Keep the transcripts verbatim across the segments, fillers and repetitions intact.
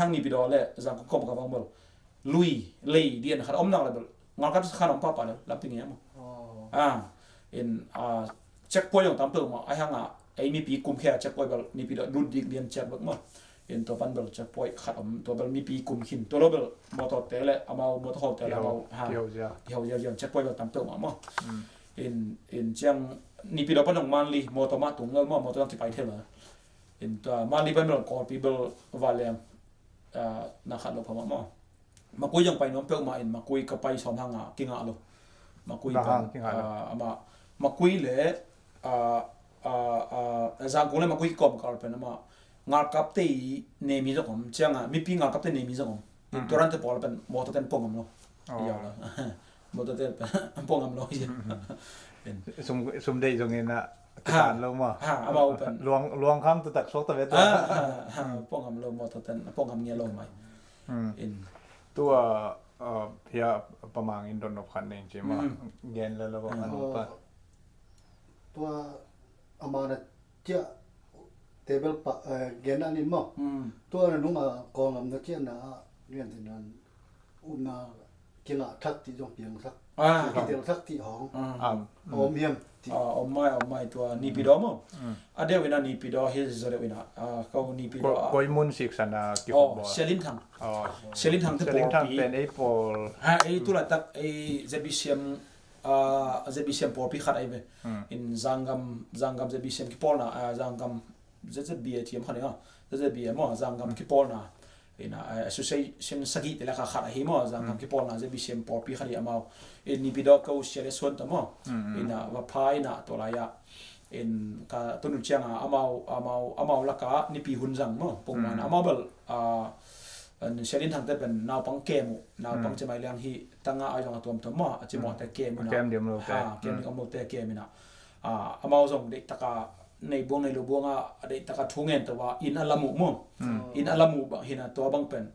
Hang Naypyidaw le Zangkong kawm ka bang bel lui lei dian khat om nak le bel ngalkap khat om papa le lampi nge maw. Ah, in, ah, checkpoint zong tam peuh mah, ai hang a ei mipi kum khia checkpoint bel Naypyidaw lut dik lian check bek maw. In tua pan bel checkpoint khat om, tua bel mipi kum khin, tua lo bel motor te le amau motor hol te le amau ha, kihau ziau ziau checkpoint bel tam peuh mah maw. In, in ciang Naypyidaw pan zong Mandalay motor mah tung lel maw, motor zong kipai thei lo. In tua Mandalay pan bel Kawlpi bel va leng, ah, na khat lo pha mah maw. Makui zong pai nuam peuhmah in Makui ka pai sawm hang a kingah lo. Makui pen, ah, amah Makui le, ah, ah, ah, Zangkong le Makui kikawm kal pen amah ngalkapte i nemi zong om, ciang a mipi ngalkapte nemi zong om. In tua rante pawl pen motor ten pua ngam lo. Iau la. Motor ten pua ngam lo. Sum, sum deih zong in a kitan lo maw. Ha, amau pen luang, luang khang tu tak suak ta ve tua. Ha, ha, ha, pua ngam lo motor ten, pua ngam ngia lo mai. In tua, uh, hia pamang in don nop khan neng ci ma gen le lo a nu pa. Tua amana cia table pa, eh, gen a ni maw. Tua na nung a kawngam na cia na a gen ti nan umna kingah thak ti zong piang thak. Ah. Kitel thak ti hong. Om hiam ti. Ah, om mai, om mai tua Naypyidaw maw. A deuh ina Naypyidaw hi zaw deuh ina. Ah, kau Naypyidaw. Koi mun siksan a kihong bawh. Sialin Thang. Sialin Thang te pawlpi. Sialin Thang pen ei pawl. Ha, ei tulaitak ei Z B C M, ah, Z B C M pawlpi khat ahi ve. In Zanggam, Zanggam Z B C M kipawlna, ah, Zanggam Z Z B A thiam khat ahi nga. Z Z B A maw, Zanggam kipawlna. Ina, ah, association sagih te laka khat ahi maw, Zanggam kipawlna Z B C M pawlpi khat ahi amau. In Naypyidaw kau Siale Suan ta maw. Ina, va pha ina tua lai ah. In ka tunu cianga amau, amau, amau laka Nipi Hun Zang maw. Pongman amau bel, ah, Sialin Thang te pen naupang kem uh, naupang cemai liang hi tanga ai zong a tuamtuam maw, a cimawh te kem ina. Kem diam lo te. Ha, kem diam lo te kem ina. Ah, amau zong deihtaka nei buang nei lo buanga deihtaka thu ngen tawh a inn a lam uh maw. Inn a lam uh bang hina tua bang pen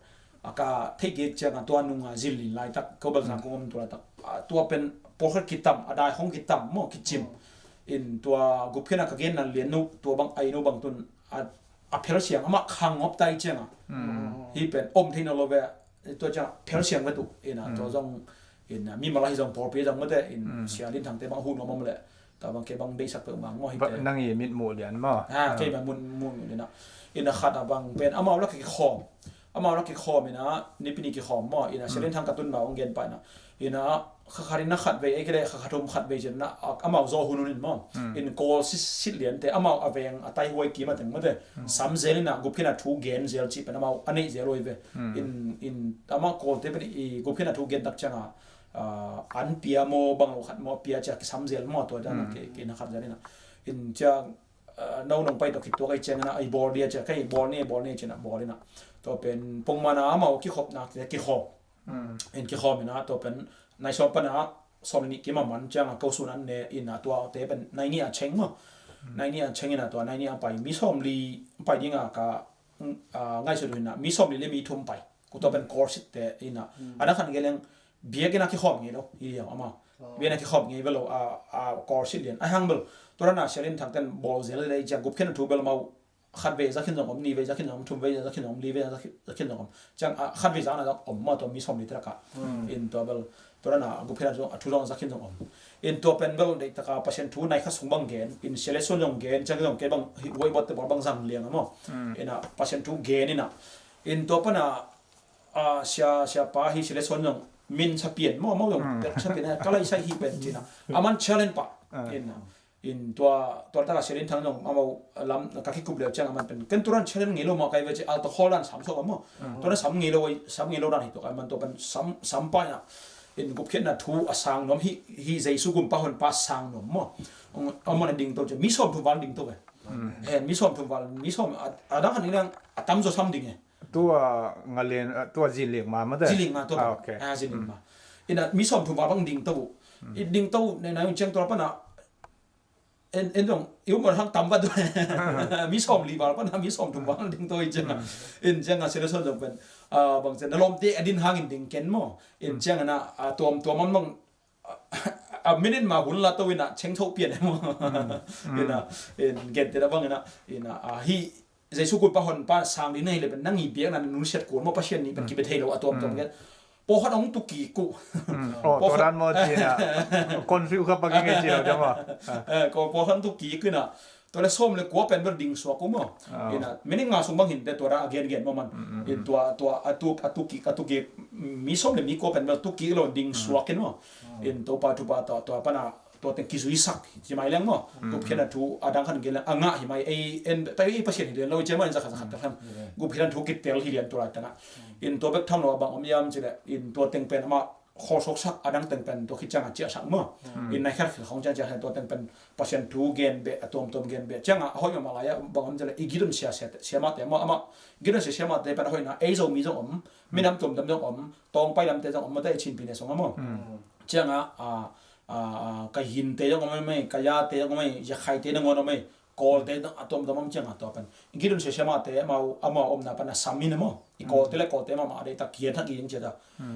a ka theih kik cianga tua nunga zin lin laitak ko bel Zangkong om tu laitak. Ah, tua pen pawlkhat kitam, a dai hong kitam maw, kicim. In tua gupkhiatna ka genna lian uh tua bang a inn uh bang tun a, a phelsiang amah khang ngop tai cianga. Hih pen om thei nawn lo ve. Tua ciang phelsiang ve tu ina tua zong ina mimal ahi zong pawlpi zong mate in Sialin Thang te bang hu nuam om le. Tua bang kei bang deihsak peuh mang maw hi te. Nang i mit muh lian maw. Ha, kei bang mun mun ina. Ina khat a bang pen amau lak kikhawm. Amau lak kikhawm ina Nipi ni kikhawm maw ina Sialin Thang ka tun bang ong gen pa ina. Ina kha khat ina khat vei ei kei le kha khat thum khat vei cin na amau zaw hun hun in maw. In Kawl sit sit lian te amau a veng a tai huai kim a teng mate. Sam zel ina gupkhiatna thu gen zel cih pen amau a neih zel huai ve. In, in amah Kawlte pen i gupkhiatna thu gen tak cianga, ah, an pia maw bang lo khat maw pia cia kisam zel maw tua dana ke, ke na khat zel ina. In cia, ah, no nong pai tawh kituak ai ciangina ai bawl dia cia kai bawl ni, bawl ni cina bawl ina. Tua pen pongmana amau kikhopna te kikhawm. In kikhawm ina tua pen nai sawm pana sawm ni kima man cianga ko sun an ne ina tua te pen nai ni a cheng maw. Nai ni a cheng ina tua nai ni a pai mi sawm li pai dinga ka, ah, ngaihsut uh ina mi sawm li le mi thum pai. Ku tua pen Kawl sit te ina. Ana khan geleng biak ina kikhawm ngei lo. Hi liang ama. Biak ina kikhawm ngei ve lo a, a Kawl sit lian. A hang bel. Tua rana Sialin Thang ten bawl zel le ciang gupkhiatna thu bel mau khat vei zakhin zong om, ni vei zakhin zong om, thum vei zakhin zong om, li vei zakhin, zakhin zong om. Ciang, ah, khat vei zakna zong om maw tua mi sawm li te laka. In tua bel. Tua rana gupkhiatna zong a thu zong zakhin zong om. In tua pen bel deihtaka Pasian thu nai kha sung bang gen. In Siale Suan zong gen, ciang zong kei bang hi huai bot te bawl bang zang liang maw. Ina Pasian thu gen ina. In tua pana, ah, sia, sia pa hi Siale Suan zong min sa pian maw, maw zong sa pian ka lai sai hi pen cina. Aman challenge pa. Ina. In tua, tua taka Sialin Thang zong amau lam ka kikup leu ciang aman pen. Ken turan challenge ngei lo maw kai ve ci alcohol dan sam sawk a maw. Turan sam ngei lo, sam ngei lo dan hi tua kai man tua pen sam, sam pai na. In gupkhiatna thu a sang nuam hi, hi Jesu gumpa honpa sang nuam maw. Amau na ding to ci. Mi sawm thum val ding to ve. Eh, mi sawm thum val, mi sawm a, a dang han ding a tam zo sam ding e. Tua ngalen, tua zin lek ma ma te. Zin lek ma tua. Ah, okay. Ah, zin lek ma. Ina mi sawm thum val bang ding to. I ding to ne na yung ciang tua pana. En, en zong, i umor hang tam vat. Mi sawm li val pan, mi sawm thum val ding to i ciang a. In ciang a Siale Suan zong pen, ah, bang ciang, na lawmte a din hangin ding ken maw. In ciang a na, ah, tuam, tuam am bang, ah, a minute ma hun la to ina, cheng tho pian e maw. Ina, in gen te na bang ina, ina, ah, hi, Jesu kulpa honpa sang ding na hi le pen nang i biakna nunsiat kul maw, Pasian nih pen kibia thei lo a tuamtuam gen. Pawlkhat hong tu kik uh. Pawlkhat, tua dan maw ci na. Confuse kha pa kingei ci lo dia maw. Pawlkhat hong tu kik uh ina. Tua le sawm le kua pen bel ding suak uh maw. Ina, minute nga sung bang hinte tua dan a gengen maw man. In tua, tua a tu, a tu kik, a tu kik, mi sawm le mi kua pen bel tu kik lo ding suak in maw. In Topa thupha tua, tua pana tua teng kizuisak hi mai leng maw. Gupkhiatna thu a dang khat gen leng a ngah hi mai, ei en pai ei Pasian hi lian lo i ciang maw, in zakhat zakhat tel khan. Gupkhiatna thu kitel hi lian tua lai tengah. In tua bek tham lo a bang om iam ci le, in tua teng pen amah kholsoksak a dang teng pen tua khit ciangah ciahsak maw. In nai khat khit khong ciang ciahsak tua teng pen Pasian thu gen beh, a tuamtuam gen beh ciangah a hoih mahmah lai ah bang om ci le, i Gideon sia, sia, siamahte maw, amah Gideon sia siamahte pen a hoihna ei Zomi zong om, minam tuamtuam zong om, Tawngpai lamte zong om, mate ei Chin pi ne song a maw. Ciangah a, a, a, Kayinte zong om ei, Kayate zong om ei, Yakhaite nangawn om ei, Kawlte zong a tuamtuam om ciangah tua pen Gideon sia siamahte amau, amau omna pana sam in a maw. I Kawlte le Kawlte mahmah a deihtak kian thak i ding cia ta.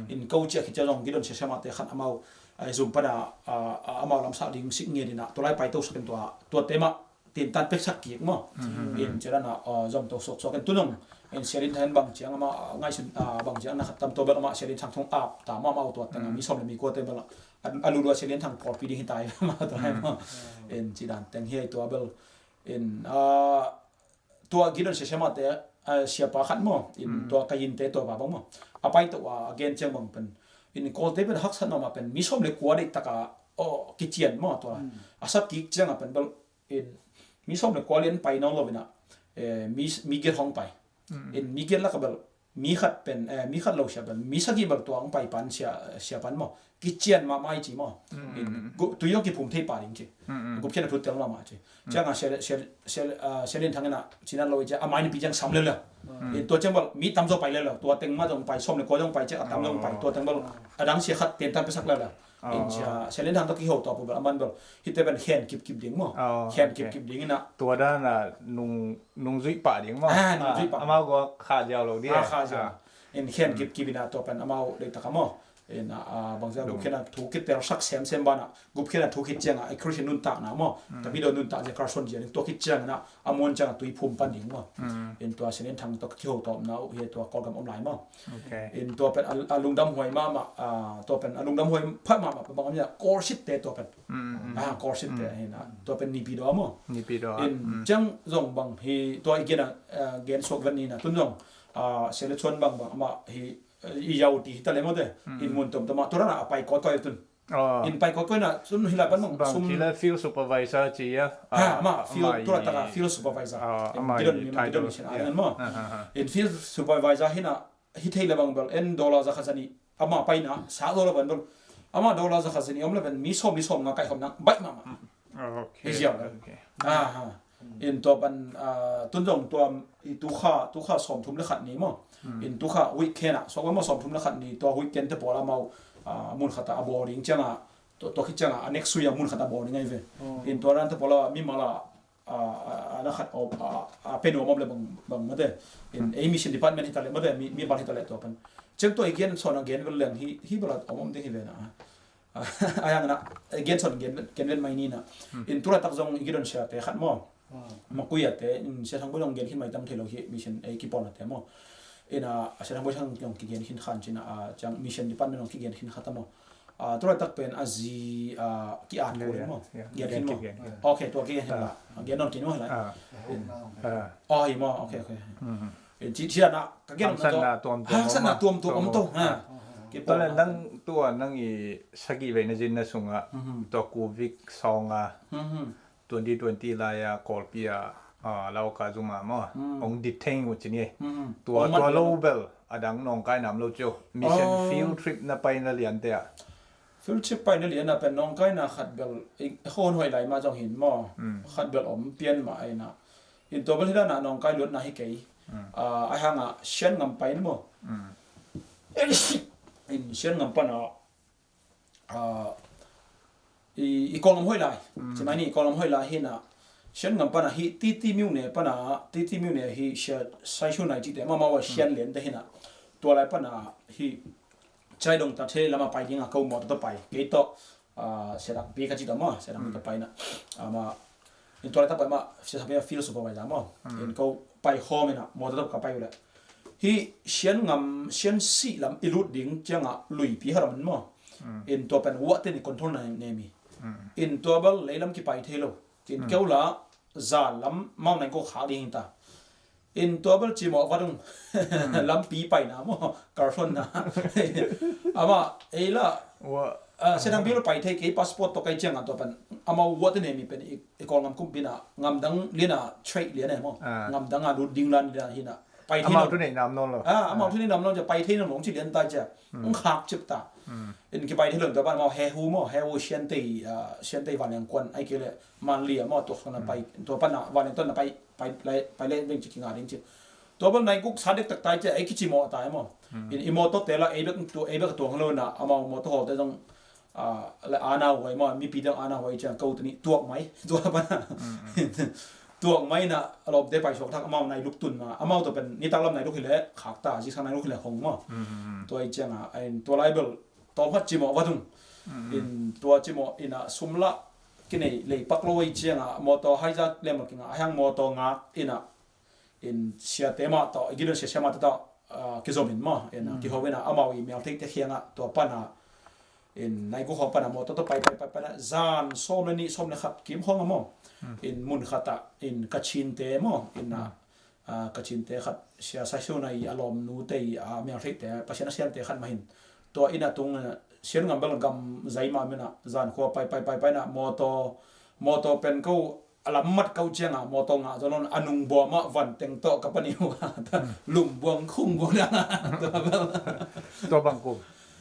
In ko ciah khit cia zong Gideon sia siamahte khan amau, a, zum pana, a, a, amau lamsak ding sik ngiat in a, tua lai paito sak in tua, tuate mah tintan peksak kik maw. In cia dan a, a, zom to suaksuak in tu nong. In Sia Lin Thang in bang ciang amah, a, ngaihsun, a, bang ciang na khat tam to bel amah Sia Lin Thang thong ap ta maw, amau tua teng a mi sawm le mi kuate bel a, a lulu a Sia Lin Thang pawlpi ding hi ta hi maw, tua lai maw. In ci dan teng hi ai tua bel. In, a, tua Gideon sia siamahte, a, siapa khat maw, in tua Kayinte tua pa bang maw. A paito a, a gen ciang bang pen. In Kawlte pen haksat mahmah pen, mi sawm le kua deihtak a, aw, kician maw tua. A sap kik ciang a pen bel, in mi sawm le kua lian pai nawn lo in a, eh, mi, mi giat hong pai. In mi giat lak a bel, mi khat pen, eh, mi khat lo sia pen, mi sagih bel tua hong pai pan sia, sia pan maw. Kician mahmah i ci maw. In gu-, tui hong kiphum thei pa ding ci. Gupkhiatna thu tel mahmah ci. Ciangah Sia, Sia, Sia, ah, Sia Lin Thang in a, cinan lo i ci a, a mai nipi ciang sam leuleu. In tua ciang bel, mi tam zaw pai leuleu. Tua teng mah zong pai, sawm le kua zong pai ciang, a tam zong pai. Tua teng bel, a dang sia khat, tentan pesak leuleu. In sia, Sia Lin Thang tawh kiho tawh pu bel, a man bel, hite pen khen kipkip ding maw. Khen kipkip ding in a. Tua dan a, nung, nung zuih pah ding maw. Ah, nung zuih pah. Amau ko kha ziau lo ding. Ah, kha ziau. In khen kipkip in a tua pen amau deihtak a maw. In a, a, bangzia gupkhiatna thu kitel sak semsem banah, gupkhiatna thu khit ciangah, a Christian nuntakna maw. Tapidaw nuntak zia Carson zia ding tua khit ciangin a, a muan ciangah tui phum pan ding maw. In tua Sia Lin Thang tawh kiho tawh omna uh hi tua Kawlgam om lai maw. In tua pen a, a lungdam huai mahmah, a, tua pen a lungdam huai phat mahmah bang om nia, Kawlsitte tua pen. A, Kawlsitte hi na, tua pen Naypyidaw maw. Naypyidaw. In ciang zong bang hi tua i gen a, a, gen suak ven ni na, tun zong, a, Sia Lin Chuan bang bang amah hi, i yau ti hi ta le maw te. In mun tom tom ah, tua dan a pai kawikawi tun. In pai kawikawi na, tun hi lai pan mong, bang sum ci le field supervisor ci a. Ha, amah field, tua taka field supervisor. In amah Gideon mi ma Gideon sin a ngan maw. In field supervisor hi na, hi thei le bang bel, en dollar za khat za nih, amah paina, sa dollar bang bel. Amah dollar za khat za nih om le bang, mi sawm, mi sawm nga kaihkhop nang baih mahmah. Hi ziau le. Aha. In tua pan, ah, tun zong tua, i tukha, tukha sawm thum le khat ni maw. In tukha weekend ah, sawm maw sawm thum le khat ni, tua weekend te pawl amau, ah, mun khat ah a bawl ding ciangah, tua, tua khit ciangah, a next week ah mun khat ah bawl ding ahi ve. In tua dan te pawl ah, mi mala, a, a, a na khat om, a, a pen om om le bang, bang mate. In ei mission department hi ta le mate, mi, mi bang hi ta le tua pan. Ciang tua i gen sawn a gen vel leng hi, hi bala om om ding hi ve na. A, a yang na, i gen sawn gen, gen vel mai ni na. In tu laitak zong i Gideon siate khat maw. Makuya te, in Sia Thang Boi zong gen khin mai tam thei lo hi, mission ei kipawnate maw. In a, Sia Thang Boi Thang zong kigen khin khan cin a, a, ciang mission department zong kigen khin khat a maw. Ah, tu laitak pen a zi, ah, ki-at ko ding maw? Gen khin maw? Okay, tua kigen khin la. Gen nawn kei maw hi lai? Ah, hi maw? Okay, okay. Eh, ci, ci na, ka gen nawn haksatna tuamtuam om to, ha. Tua le nang tua nang i sagih veina zinna sungah tua Covid sawng a twenty twenty lai-a Kawlpi-a, ah, Lauka zuma maw, hong detain uh ci ni. Tua, tua lo bel a dang nawngkaina om lo cio. Mission field trip na paina liante ah. Field trip paina lian ah pen nawngkaina khat bel, i hon hoih lai mah zong hin maw. Khat bel om pian mah aina. In tua bel hi dana nawngkai luatna hi kei. Ah, a hanga Sian ngam paina maw. In Sian ngam pana, ah, i, i Kawlgam hoih lai. Cimai ni Kawlgam hoih lai hina. Sian ngam pana hi Titi Myone pana, Titi Myone hi Sia Sai Su Nai cite mama wa Sian lian te hina. Tua lai pana hi Chai Dong ta the lama pai dinga ko mo ta pai. Kei to, ah, Sia Dang Pi ka cita mo, Sia Dang Pi ta pai na. Ama, in tua lai ta pai ma, Sia Sa Pi field supervisor mo. In ko pai khawm inah mawtaw tawh ka pai uh leh, hih Sian ngam, Sian sih lam i lut ding ciangah luipi khat om in maw. In tua pen uah ten i control na nem hi. In tua bel leilam kipai thei lo. In keu la zan lam mau nai ko khak ding hi ta. In tua bel cimawh vat ung. Lampi paina maw, kalsuanna. Amah ei la, Sian Thang Pi lo pai thei kei, passport tawh kai ciangah tua pen amau uah ten nem hi pen i, i Kawlngam kumpi na ngamdang liana trade liana maw. Ngamdang a lut ding lan liana hi na. Pai thei amau thu nei nam nawn lo. Amau thu nei nam nawn cia, pai thei nam nawn ci lian ta cia. Ung khak cip ta. In kipai thei lo tua pan amau Hehu maw, Hehu Siantei, Siantei vanleng kuan ai kei le Manlia maw, tua khana pai, tua pan a vanleng tuan na pai, pai le, pai le veng ci kinga ding ci. Tua bel nai guk sa dek tak tai cia, ei kicimawh tai maw. In i mawtaw te la, ei bek tu, ei bek tuang lo na, amau mawtaw hawlte zong, a, la ana huai maw, mipi dang ana huai ciang ko tani tuak mai, tua pan a. Tuak mai na, a lawmte pai suak thak, amau nai luk tun ma, amau tua pen nitak lam nai luk hi le khak ta, zingsang nai luk hi le hong maw. Tua i ciang a, in tua lai bel tawm khat cimawh vat ung. In tua cimawh ina sum la kinei lei pak lo i ciang a, mawtaw haizat lem lo kinga, a hiang mawtaw ngak ina, in siate mah tawh, i gilun sia, sia mah tawh, kizom in maw, ina kiho ina, amau i meltheite khiang a, tua pan a, in nai guk khawng pan a mawtaw tawh pai, pai, pai, pai na, zan sawm le nih, sawm le khat kim khawng a maw. In mun khat ah, in Kachinte maw, ina, Kachinte khat, Sia Sai Siu na i a lawmnute i a meltheite, Pasian a siante khat mah hin. Tua ina tung, Sian ngam bel gam zai mah min a, zan khua pai, pai, pai, pai na, mawtaw, mawtaw pen ko, a lam mat kau ciang a, mawtaw ngah zaw lo na, a nung bua mah van teng tawh ka pani hua, lum buang, khung buang na, tua bel. Tua bang kum.